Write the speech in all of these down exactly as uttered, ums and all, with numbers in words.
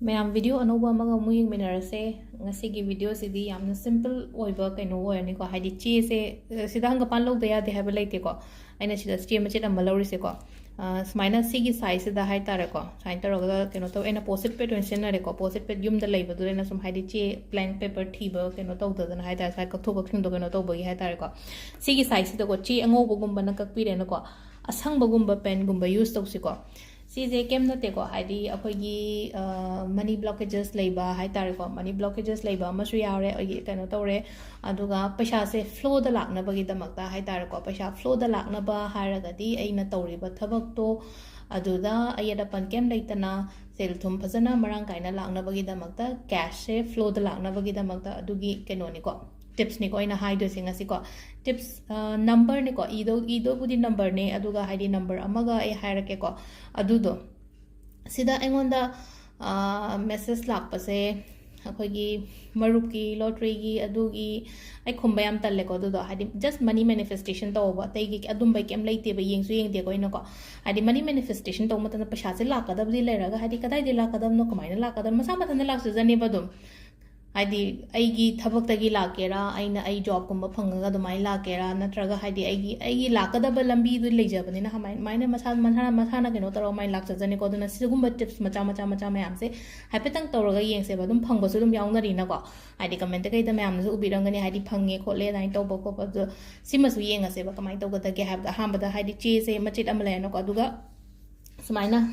ꯃꯌꯥꯝ, video ꯑꯅꯧꯕ ꯑꯃꯒ ꯑꯃꯨꯛ ꯌꯦꯡꯃꯤꯟꯅꯔꯁꯦ꯫ ꯉꯁꯤꯒꯤ videoꯁꯤꯗꯤ ꯌꯥꯝꯅ simple ꯑꯣꯏꯕ ꯀꯩꯅꯣ ꯑꯣꯏꯔꯅꯤꯀꯣ, ꯍꯥꯏꯗꯤ ꯆꯦꯁꯦ, ꯑ, ꯁꯤꯗ ꯍꯪꯒꯄꯥꯟ ꯂꯧꯗ ꯌꯥꯗꯦ ꯍꯥꯏꯕ ꯂꯩꯇꯦꯀꯣ꯫ ꯑꯩꯅ ꯁꯤꯗ ꯆꯦ ꯃꯆꯦꯠ ꯑꯃ ꯂꯧꯔꯤꯁꯦꯀꯣ꯫ ꯑ, ꯁꯨꯃꯥꯏꯅ ꯁꯤꯒꯤ sizeꯁꯤꯗ ꯍꯥꯏꯇꯥꯔꯦꯀꯣ, ꯁꯨꯃꯥꯏꯅ ꯇꯧꯔꯒ ꯀꯩꯅꯣ ꯇꯧꯋꯦ꯫ ꯑꯩꯅ post-it pad ꯑꯣꯏꯅ ꯁꯤꯖꯤꯟꯅꯔꯦꯀꯣ꯫ Post-it pad ꯌꯨꯝꯗ ꯂꯩꯕꯗꯨꯗ ꯑꯩꯅ ꯁꯨꯝ, ꯍꯥꯏꯗꯤ ꯆꯦ blank paper ꯊꯤꯕ ꯀꯩꯅꯣ ꯇꯧꯗꯗꯅ ꯍꯥꯏꯇꯥꯔꯦ, ꯁꯨꯃꯥꯏꯅ ꯀꯛꯊꯣꯛ ꯀꯛꯁꯤꯟꯗꯣ ꯀꯩꯅꯣ ꯇꯧꯕꯒꯤ ꯍꯥꯏꯇꯥꯔꯦꯀꯣ꯫ ꯁꯤꯒꯤ sizeꯁꯤꯗꯀꯣ ꯆꯦ ꯑꯉꯧꯕꯒꯨꯝꯕꯅ ꯀꯛꯄꯤꯔꯦꯅꯀꯣ꯫ ꯑꯁꯪꯕꯒꯨꯝꯕ penꯒꯨꯝꯕ use ꯇꯧꯁꯤꯀꯣ꯫ ꯁꯤꯁꯦ ꯀꯩꯝ ꯅꯠꯇꯦꯀꯣ, ꯍꯥꯏꯗꯤ ꯑꯩꯈꯣꯏꯒꯤ, ꯑ, money blockages ꯂꯩꯕ ꯍꯥꯏꯇꯥꯔꯦꯀꯣ, money blockages ꯂꯩꯕ ꯑꯃꯁꯨ ꯌꯥꯎꯔꯦ, ꯑꯩꯒꯤ ꯀꯩꯅꯣ ꯇꯧꯔꯦ꯫ ꯑꯗꯨꯒ ꯄꯩꯁꯥꯁꯦ flowꯗ ꯂꯥꯛꯅꯕꯒꯤꯗꯃꯛꯇ ꯍꯥꯏꯇꯥꯔꯦꯀꯣ, ꯄꯩꯁꯥ flowꯗ ꯂꯥꯛꯅꯕ ꯍꯥꯏꯔꯒꯗꯤ ꯑꯩꯅ ꯇꯧꯔꯤꯕ ꯊꯕꯛꯇꯣ ꯑꯗꯨꯗ ꯑꯌꯦꯠ ꯑꯄꯟ ꯀꯩꯝ ꯂꯩꯇꯅ ꯁꯦꯜ ꯊꯨꯝ ꯐꯖꯅ ꯃꯔꯥꯡ ꯀꯥꯏꯅ ꯂꯥꯛꯅꯕꯒꯤꯗꯃꯛꯇ, cashꯁꯦ flowꯗ ꯂꯥꯛꯅꯕꯒꯤꯗꯃꯛꯇ ꯑꯗꯨꯒꯤ ꯀꯩꯅꯣꯅꯤꯀꯣ, tipsꯅꯤꯀꯣ ꯑꯩꯅ ꯍꯥꯏꯗꯣꯏꯁꯦ ꯉꯁꯤꯀꯣ꯫ Tips, ꯑ, numberꯅꯤꯀꯣ, ꯏꯗꯧ-, ꯏꯗꯧꯕꯨꯗꯤ numberꯅꯦ, ꯑꯗꯨꯒ ꯍꯥꯏꯗꯤ number ꯑꯃꯒ ꯑꯩ ꯍꯥꯏꯔꯛꯀꯦꯀꯣ꯫ ꯑꯗꯨꯗꯣ ꯁꯤꯗ ꯑꯩꯉꯣꯟꯗ, ꯑ, message ꯂꯥꯛꯄꯁꯦ ꯑꯩꯈꯣꯏꯒꯤ ꯃꯔꯨꯞꯀꯤ, lotteryꯒꯤ, ꯑꯗꯨꯒꯤ ꯑꯩ ꯈꯨꯝꯕ ꯌꯥꯝ ꯇꯜꯂꯦꯀꯣ꯫ ꯑꯗꯨꯗꯣ ꯍꯥꯏꯗꯤ just money manifestation ꯇꯧꯕ, ꯑꯇꯩꯒꯤ ꯑꯗꯨꯝꯕꯩ ꯀꯩꯝ ꯂꯩꯇꯦꯕ, ꯌꯦꯡꯁꯨ ꯌꯦꯡꯗꯦꯀꯣ ꯑꯩꯅꯀꯣ꯫ ꯍꯥꯏꯗꯤ money manifestation ꯇꯧꯕ ꯃꯇꯝꯗ ꯄꯩꯁꯥꯁꯦ ꯂꯥꯛꯀꯗꯕꯗꯤ ꯂꯩꯔꯒ, ꯍꯥꯏꯗꯤ ꯀꯗꯥꯏꯗꯒꯤ ꯂꯥꯛꯀꯗꯕꯅꯣ, ꯀꯃꯥꯏꯅ ꯂꯥꯛꯀꯗꯕꯅꯣ, ꯃꯁꯥ ꯃꯊꯟꯇ ꯂꯥꯛꯆꯖꯅꯦꯕ ꯑꯗꯨꯝ꯫ ꯍꯥꯏꯗꯤ ꯑꯩꯒꯤ ꯊꯕꯛꯇꯒꯤ ꯂꯥꯛꯀꯦꯔꯥ, ꯑꯩꯅ ꯑꯩ jobꯀꯨꯝꯕ ꯐꯪꯉꯒ ꯑꯗꯨꯃꯥꯏꯅ ꯂꯥꯛꯀꯦꯔꯥ, ꯅꯠꯇ꯭ꯔꯒ ꯍꯥꯏꯗꯤ ꯑꯩꯒꯤ, ꯑꯩꯒꯤ ꯂꯥꯛꯀꯗꯕ ꯂꯝꯕꯤꯗꯨ ꯂꯩꯖꯕꯅꯤꯅ ꯀꯃꯥꯏ-, ꯃꯥꯏꯅ ꯃꯁꯥ, ꯃꯁꯥꯅ, ꯃꯁꯥꯅ ꯀꯩꯅꯣ ꯇꯧꯔꯒ ꯃꯥꯏ ꯂꯥꯛꯆꯖꯅꯤꯀꯣ꯫ ꯑꯗꯨꯅ ꯁꯤꯒꯨꯝꯕ tips ꯃꯆꯥ, ꯃꯆꯥ, ꯃꯆꯥ ꯃꯌꯥꯝꯁꯦ ꯍꯥꯏꯐꯦꯠꯇꯪ ꯇꯧꯔꯒ ꯌꯦꯡꯁꯦꯕ꯫ ꯑꯗꯨꯝ ꯐꯪꯕꯁꯨ ꯑꯗꯨꯝ ꯌꯥꯎꯅꯔꯤꯅꯀꯣ꯫ ꯍꯥꯏꯗꯤ comment ꯀꯩꯗ ꯃꯌꯥꯝꯅꯁꯨ ꯎꯕꯤꯔꯝꯒꯅꯤ, ꯍꯥꯏꯗꯤ ꯐꯪꯉꯦ ꯈꯣꯠꯂꯦ ꯑꯗꯨꯃꯥꯏꯅ ꯇꯧꯕ ꯈꯣꯠꯄ꯫ ꯑꯗꯣ ꯁꯤꯃꯁꯨ ꯌꯦꯡꯉꯁꯦꯕ ꯀꯃꯥꯏꯅ ꯇꯧꯒꯗꯒꯦ ꯍꯥꯏꯕꯗ꯫ ꯑꯍꯥꯟꯕꯗ ꯍꯥꯏꯗꯤ ꯆꯦꯁꯦ ꯃꯆꯦꯠ ꯑꯃ ꯂꯩꯔꯅꯀꯣ, ꯑꯗꯨꯒ ꯁꯨꯃꯥꯏꯅ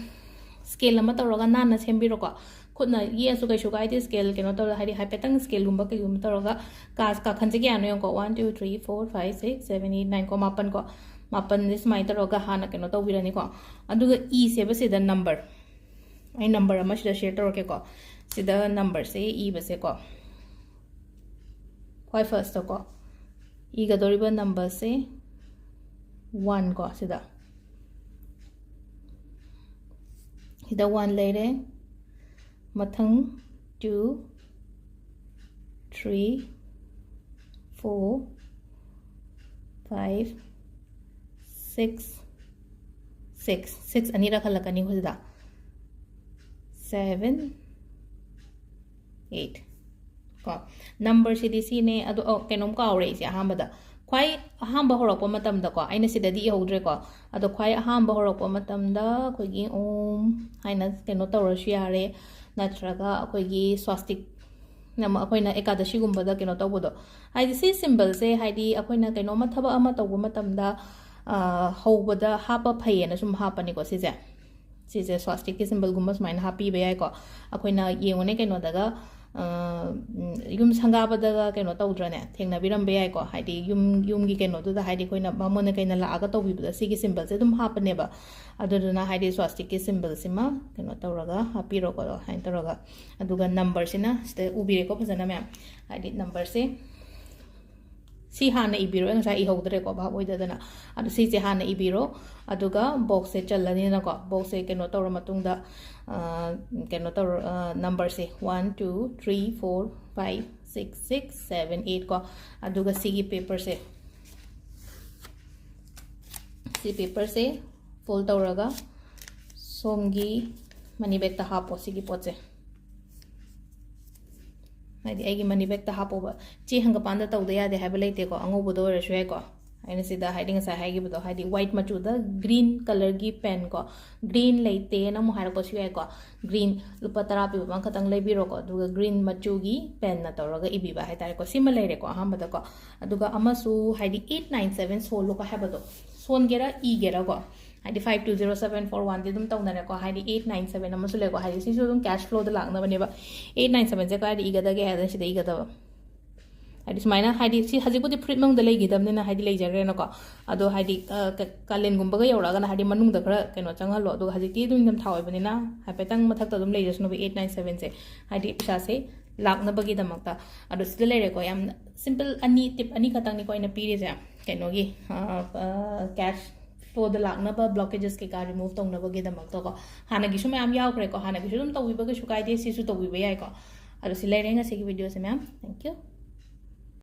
scale ꯑꯃ ꯇꯧꯔꯒ ꯅꯥꯟꯅ ꯁꯦꯝꯕꯤꯔꯣꯀꯣ꯫ ꯈꯨꯠꯅ ꯌꯦꯛꯑꯁꯨ ꯀꯩꯁꯨ ꯀꯥꯏꯗꯦ, scale ꯀꯩꯅꯣ ꯇꯧꯔꯒ, ꯍꯥꯏꯗꯤ ꯍꯥꯏꯐꯦꯠꯇꯪ scaleꯒꯨꯝꯕ ꯀꯩꯒꯨꯝꯕ ꯇꯧꯔꯒ ꯀꯥ-, ꯀꯥꯈꯟꯁꯦ ꯀꯌꯥꯅꯣ ꯌꯦꯡꯉꯨꯀꯣ, one, two, three, four, five, six, seven, eight, nine ꯀꯣ, ꯃꯥꯄꯟ ꯀꯣ, ꯃꯥꯄꯟꯁꯦ ꯁꯨꯃꯥꯏꯅ ꯇꯧꯔꯒ ꯍꯥꯟꯅ ꯀꯩꯅꯣ ꯇꯧꯕꯤꯔꯅꯤꯀꯣ꯫ ꯑꯗꯨꯒ ꯏꯁꯦꯕ ꯁꯤꯗ number, ꯑꯩ number ꯑꯃ ꯁꯤꯗ share ꯇꯧꯔꯛꯀꯦꯀꯣ꯫ ꯁꯤꯗ numberꯁꯦ ꯏꯕꯁꯦꯀꯣ, ꯈ꯭ꯋꯥꯏ firstꯇꯀꯣ ꯏꯒꯗꯧꯔꯤꯕ numberꯁꯦ one ꯀꯣ, ꯁꯤꯗ, ꯁꯤꯗ one ꯂꯩꯔꯦ꯫ ꯃꯊꯪ two, three, four, five, six, six, six ꯑꯅꯤꯔꯛ ꯍꯜꯂꯛꯀꯅꯤ ꯁꯤꯗ꯫ Seven, eight. ꯀꯣ, ꯅꯝꯕꯔꯁꯤꯗꯤ ꯁꯤꯅꯦ꯫ ꯑꯗꯣ, ꯑꯣ, ꯀꯩꯅꯣꯝ ꯀꯥꯎꯔꯦ ꯑꯩꯁꯦ ꯑꯍꯥꯟꯕꯗ꯫ ꯈ꯭ꯋꯥꯏ ꯑꯍꯥꯟꯕ ꯍꯧꯔꯛꯄ ꯃꯇꯝꯗꯀꯣ, ꯑꯩꯅ ꯁꯤꯗꯗꯤ ꯏꯍꯧꯗ꯭ꯔꯦꯀꯣ꯫ ꯑꯗꯣ ꯈ꯭ꯋꯥꯏ ꯑꯍꯥꯟꯕ ꯍꯧꯔꯛꯄ ꯃꯇꯝꯗ ꯑꯩꯈꯣꯏꯒꯤ ꯎꯝ ꯍꯥꯏꯅ ꯀꯩꯅꯣ ꯇꯧꯔꯁꯨ ꯌꯥꯔꯦ, ꯅꯠꯇ꯭ꯔꯒ ꯑꯩꯈꯣꯏꯒꯤ ꯁ꯭ꯋꯥꯁꯇꯤꯛ, ꯅꯝ-, ꯑꯩꯈꯣꯏꯅ ꯑꯦꯀꯥꯗꯁꯤꯒꯨꯝꯕꯗ ꯀꯩꯅꯣ ꯇꯧꯕꯗꯣ, ꯍꯥꯏꯗꯤ ꯁꯤ ꯁꯤꯝꯕꯜꯁꯦ, ꯍꯥꯏꯗꯤ ꯑꯩꯈꯣꯏꯅ ꯀꯩꯅꯣꯝꯃ ꯊꯕꯛ ꯑꯃ ꯇꯧꯕ ꯃꯇꯝꯗ, ꯑ, ꯍꯧꯕꯗ ꯍꯥꯞꯄ ꯐꯩꯌꯦꯅ ꯁꯨꯝ ꯍꯥꯞꯄꯅꯤꯀꯣ ꯁꯤꯁꯦ꯫ ꯁꯤꯁꯦ ꯁ꯭ꯋꯥꯁꯇꯤꯛꯀꯤ ꯁꯤꯝꯕꯜꯒꯨꯝꯕ ꯁꯨꯃꯥꯏꯅ ꯍꯥꯞꯄꯤꯕ ꯌꯥꯏꯀꯣ꯫ ꯑꯩꯈꯣꯏꯅ ꯌꯦꯡꯉꯨꯅꯦ ꯀꯩꯅꯣꯗꯒ, ꯑ, ꯎꯝ, ꯌꯨꯝ ꯁꯪꯒꯥꯕꯗꯒ ꯀꯩꯅꯣ ꯇꯧꯗ꯭ꯔꯅꯦ? ꯊꯦꯡꯅꯕꯤꯔꯝꯕ ꯌꯥꯏꯀꯣ꯫ ꯍꯥꯏꯗꯤ ꯌꯨꯝ, ꯌꯨꯝꯒꯤ ꯀꯩꯅꯣꯗꯨꯗ, ꯍꯥꯏꯗꯤ ꯑꯩꯈꯣꯏꯅ ꯕꯥꯃꯣꯟꯅ ꯀꯩꯅ ꯂꯥꯛꯑꯒ ꯇꯧꯕꯤꯕꯗ ꯁꯤꯒꯤ ꯁꯤꯝꯕꯜꯁꯦ ꯑꯗꯨꯝ ꯍꯥꯞꯄꯅꯦꯕ꯫ ꯑꯗꯨꯗꯨꯅ ꯍꯥꯏꯗꯤ ꯁ꯭ꯋꯥꯁꯇꯤꯛꯀꯤ ꯁꯤꯝꯕꯜꯁꯤꯃ ꯀꯩꯅꯣ ꯇꯧꯔꯒ ꯍꯥꯞꯄꯤꯔꯣꯀꯣ, ꯑꯗꯣ ꯍꯥꯏꯅ ꯇꯧꯔꯒ꯫ ꯑꯗꯨꯒ ꯅꯝꯕꯔꯁꯤꯅ ꯁꯤꯗ ꯎꯕꯤꯔꯦꯀꯣ ꯐꯖꯅ ꯃꯌꯥꯝ꯫ ꯍꯥꯏꯗꯤ ꯅꯝꯕꯔꯁꯦ ꯁꯤ ꯍꯥꯟꯅ ꯏꯕꯤꯔꯣ, ꯑꯩ ꯉꯁꯥꯏ ꯏꯍꯧꯗ꯭ꯔꯦꯀꯣ, ꯚꯥꯞ ꯑꯣꯏꯗꯗꯅ꯫ ꯑꯗꯣ ꯁꯤꯁꯦ ꯍꯥꯟꯅ ꯏꯕꯤꯔꯣ, ꯑꯗꯨꯒ ꯕꯣꯛꯁꯁꯦ ꯆꯜꯂꯅꯤꯅꯀꯣ꯫ ꯕꯣꯛꯁꯁꯦ ꯀꯩꯅꯣ ꯇꯧꯔ ꯃꯇꯨꯡꯗ, ꯑ, ꯀꯩꯅꯣ ꯇꯧꯔ, ꯑ, ꯅꯝꯕꯔꯁꯦ one, two, three, four, five, six, six, seven, eight ꯀꯣ꯫ ꯑꯗꯨꯒ ꯁꯤꯒꯤ ꯄꯦꯄꯔꯁꯦ, ꯁꯤ ꯄꯦꯄꯔꯁꯦ ꯐꯣꯜ ꯇꯧꯔꯒ ꯁꯣꯝꯒꯤ ꯃꯅꯤ ꯕꯦꯛꯇ ꯍꯥꯞꯄꯣ ꯁꯤꯒꯤ ꯄꯣꯠꯁꯦ꯫ ꯍꯥꯏꯗꯤ ꯑꯩꯒꯤ ꯃꯅꯤ ꯕꯦꯛꯇ ꯍꯥꯞꯄꯣꯕ꯫ ꯆꯦ ꯍꯪꯒꯄꯥꯟꯗ ꯇꯧꯗ ꯌꯥꯗꯦ ꯍꯥꯏꯕ ꯂꯩꯇꯦꯀꯣ, ꯑꯉꯧꯕꯗ ꯑꯣꯏꯔꯁꯨ ꯌꯥꯏꯀꯣ꯫ ꯑꯩꯅ ꯁꯤꯗ ꯍꯥꯏꯗꯤ ꯉꯁꯥꯏ ꯍꯥꯏꯈꯤꯕꯗꯣ, ꯍꯥꯏꯗꯤ ꯋꯥꯏꯠ ꯃꯆꯨꯗ ꯒ꯭ꯔꯤꯟ ꯀꯂꯔꯒꯤ ꯄꯦꯟ ꯀꯣ, ꯒ꯭ꯔꯤꯟ ꯂꯩꯇꯦꯅ ꯑꯃꯨꯛ ꯍꯥꯏꯔꯛꯄꯁꯨ ꯌꯥꯏꯀꯣ꯫ ꯒ꯭ꯔꯤꯟ ꯂꯨꯄꯥ ꯇꯔꯥ ꯄꯤꯕ ꯑꯃꯈꯛꯇꯪ ꯂꯩꯕꯤꯔꯣꯀꯣ, ꯑꯗꯨꯒ ꯒ꯭ꯔꯤꯟ ꯃꯆꯨꯒꯤ ꯄꯦꯟꯅ ꯇꯧꯔꯒ ꯏꯕꯤꯕ ꯍꯥꯏꯇꯥꯔꯦꯀꯣ꯫ ꯁꯤꯃ ꯂꯩꯔꯦꯀꯣ ꯑꯍꯥꯟꯕꯗꯀꯣ꯫ ꯑꯗꯨꯒ ꯑꯃꯁꯨ ꯍꯥꯏꯗꯤ ꯑꯩꯠ ꯅꯥꯏꯟ ꯁꯕꯦꯟ ꯁꯣꯜꯂꯨꯀꯣ ꯍꯥꯏꯕꯗꯣ, ꯁꯣꯟꯒꯦꯔꯥ ꯏꯒꯦꯔꯥꯀꯣ, ꯍꯥꯏꯗꯤ five two zero seven four ꯋꯥꯟꯗꯤ ꯑꯗꯨꯝ ꯇꯧꯅꯔꯦꯀꯣ꯫ ꯍꯥꯏꯗꯤ ꯑꯩꯠ ꯅꯥꯏꯟ ꯁꯕꯦꯟ ꯑꯃꯁꯨ ꯂꯩꯀꯣ꯫ ꯍꯥꯏꯗꯤ ꯁꯤꯁꯨ ꯑꯗꯨꯝ ꯀꯦꯁ ꯐ꯭ꯂꯣꯗ ꯂꯥꯛꯅꯕꯅꯦꯕ꯫ ꯑꯩꯠ ꯅꯥꯏꯟ ꯁꯕꯦꯟꯁꯦ ꯀꯗꯥꯏꯗ ꯏꯒꯗꯒꯦ ꯍꯥꯏꯗꯅ ꯁꯤꯗ ꯏꯒꯗꯕ꯫ ꯍꯥꯏꯗꯤ ꯁꯨꯃꯥꯏꯅ, ꯍꯥꯏꯗꯤ ꯁꯤ ꯍꯧꯖꯤꯛꯄꯨꯗꯤ ꯐꯨꯔꯤꯠ ꯃꯅꯨꯡꯗ ꯂꯩꯈꯤꯗꯕꯅꯤꯅ ꯍꯥꯏꯗꯤ ꯂꯩꯖꯈ꯭ꯔꯦꯅꯀꯣ꯫ ꯑꯗꯣ ꯍꯥꯏꯗꯤ, ꯑ, ꯀ-, ꯀꯥꯂꯦꯟꯒꯨꯝꯕꯒ ꯌꯧꯔꯛꯑꯒꯅ ꯍꯥꯏꯗꯤ ꯃꯅꯨꯡꯗ ꯈꯔ ꯀꯩꯅꯣ ꯆꯪꯍꯜꯂꯣ꯫ ꯑꯗꯨꯒ ꯍꯧꯖꯤꯛꯇꯤ ꯑꯗꯨꯝ ꯅꯤꯡꯊꯝꯊꯥ ꯑꯣꯏꯕꯅꯤꯅ ꯍꯥꯏꯐꯦꯠꯇꯪ ꯃꯊꯛꯇ ꯑꯗꯨꯝ ꯂꯩꯖꯁꯅꯨꯕ, ꯑꯩꯠ ꯅꯥꯏꯟ ꯁꯕꯦꯟꯁꯦ꯫ ꯍꯥꯏꯗꯤ ꯄꯩꯁꯥꯁꯦ ꯂꯥꯛꯅꯕꯒꯤꯗꯃꯛꯇ꯫ ꯑꯗꯣ ꯁꯤꯗ ꯂꯩꯔꯦꯀꯣ, ꯌꯥꯝ ꯁꯤꯝꯄꯜ ꯑꯅꯤ, ꯇꯤꯞ ꯑꯅꯤꯈꯛꯇꯪꯅꯤꯀꯣ ꯑꯩꯅ ꯄꯤꯔꯤꯁꯦ꯫ ꯀꯩꯅꯣꯒꯤ, ꯑ, ꯑ, ꯀꯦꯁ ꯐ꯭ꯂꯣꯗ ꯂꯥꯛꯅꯕ, ꯕ꯭ꯂꯣꯀꯦꯖꯦꯁ ꯀꯩꯀꯥ ꯔꯤꯃꯨꯚ ꯇꯧꯅꯕꯒꯤꯗꯃꯛꯇꯀꯣ꯫ ꯍꯥꯟꯅꯒꯤꯁꯨ ꯃꯌꯥꯝ ꯌꯥꯎꯈ꯭ꯔꯦꯀꯣ, ꯍꯥꯟꯅꯒꯤꯁꯨ ꯑꯗꯨꯝ ꯇꯧꯕꯤꯕ ꯀꯩꯁꯨ ꯀꯥꯏꯗꯦ, ꯁꯤꯁꯨ ꯇꯧꯕꯤꯕ ꯌꯥꯏꯀꯣ꯫ ꯑꯗꯣ ꯁꯤ ꯂꯩꯔꯦ ꯉꯁꯤꯒꯤ ꯚꯤꯗꯤꯑꯣꯁꯦ ꯃꯌꯥꯝ꯫ Thank you꯫